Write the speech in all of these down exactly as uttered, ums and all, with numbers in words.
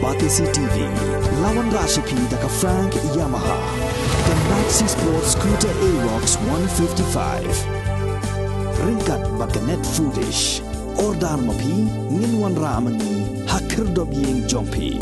Batesi T V, la wanrah sha phi da ka Frank Yamaha, ka Maxi Sport Scooter Aerox one fifty-five. Ryngkat bad ka Net Foodish. Order ma phi, ngin wanrah ma ngi ha khyrdop ïing jong phi.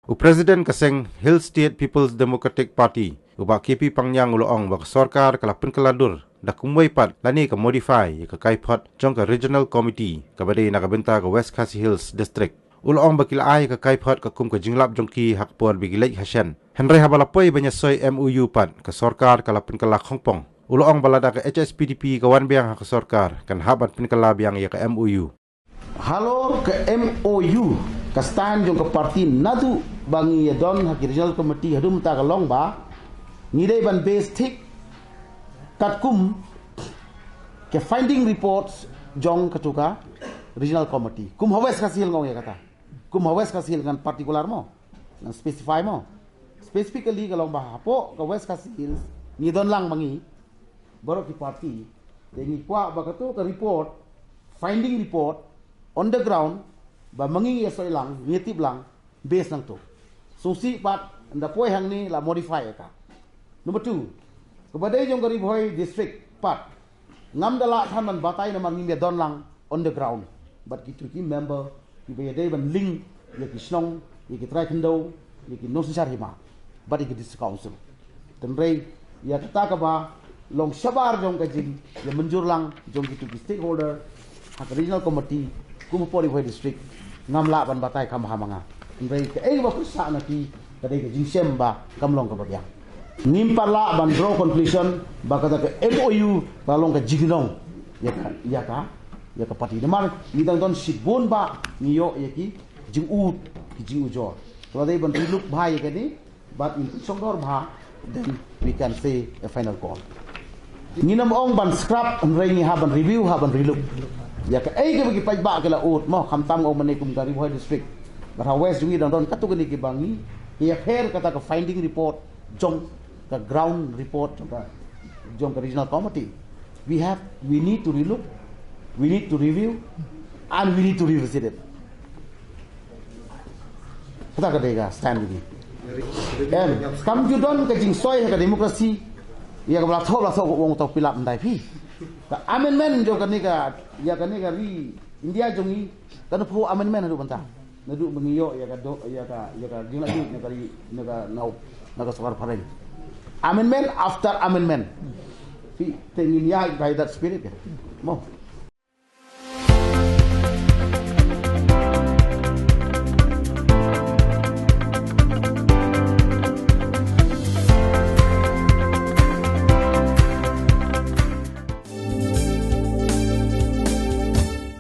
U President ka seng Hill State People's Democratic Party, u Bah K P Pangniang, u la ong ba ka sorkar ka la pynkylla dur da kumwei pat lane ka modify ïa ka kaiphod jong ka Regional Committee kaba dei na ka bynta ka West Khasi Hills District. U la ong ba ki la ai ïa ka kaiphod ka kum ka jinglap jong ki ha ka por ba ki leit ha shen. Hynrei haba la poi ban ïasoi M O U pat, ka sorkar ka la pynkylla khongpong. U la ong ba lada ka H S P D P ka wan biang ha ka sorkar, kan hap ban pynkylla biang ïa ka M O U. Halor ka M O U, ka stand jong ka party naduh ba ngi ïa don ha ki regional committee haduh mynta ka long ba ngi dei ban base thik katkum ka finding reports jong katu ka regional committee. Kum ha West Khasi Hills nga ong ïa kata. Kum ha West Khasi Hills ngan particular mo, ngan specify mo. Specifically ka long ba hapoh ka West Khasi Hills ngi don lang ma ngi baroh ki party, te ngi kwah ba katu ka report, finding report on the ground, ba ma ngi ïa soi lang, ngi tip lang, base nangtu. Sngewsih pat, ynda poi hangne la modify ïa ka. Number two, kaba dei jong ka Ri Bhoi district pat, ngam da lah than ban batai namar ngim ïa don lang on the ground. Bad kitu ki member kiba ïadei ban link ïa ki shnong, ïa ki trai khyndew, ïa ki nongsynshar hima bad ïa ki district council. Hynrei ïa kata kaba long shabar jong ka jingïamynjur lang jong kitu ki stakeholder ha ka regional committee kum hapoh Ri Bhoi district, ngam lah ban batai kham ha ma nga. Hynrei kaei kaba pyrshah na ki ka dei ka jingshem ba kam long kaba biang. Ngim pat lah ban draw conclusion ba kata ka M O U ka long ka jingnong ïa ka, ïa ka, ïa ka party. Namar ngi dang don shibun ba ngi ïoh ïa ki jingud, ki jingujor. Ka la dei ban relook bha ïa kane, bad ngin pynsngewdor bha, then we can say a final call. Ngin ym ong ban scrap, hynrei ngi hap ban review, hap ban relook ïa kaei kaba ki paidbah ki la ud mo, khamtam nga ong mane kum ka Ri Bhoi district. Bad ha West jong ngi dang don katto katne kiba ngi ïapher kata ka finding report jong ka ground report jong ka, jong ka regional committee. We have, we need to relook, we need to review, and we need to revisit it. Kata ka dei ka stand jong ngi. Em, kam ju don ka jingsoi ha ka democracy ïa kaba la thoh, la thoh, ka ong to fill up, ym dei phi. Ka amendment jong kane ka, ïa kane ka ri India jong ngi, ka na phew amendment haduh mynta. Naduh ba ngi ïoh ïa ka do, ïa ka, ïa ka jinglaitluid na ka ri, na ka, na, na ka sorkar phareng. Amendment after amendment. Phi, te ngin ïaid by that spirit, eh. Mo.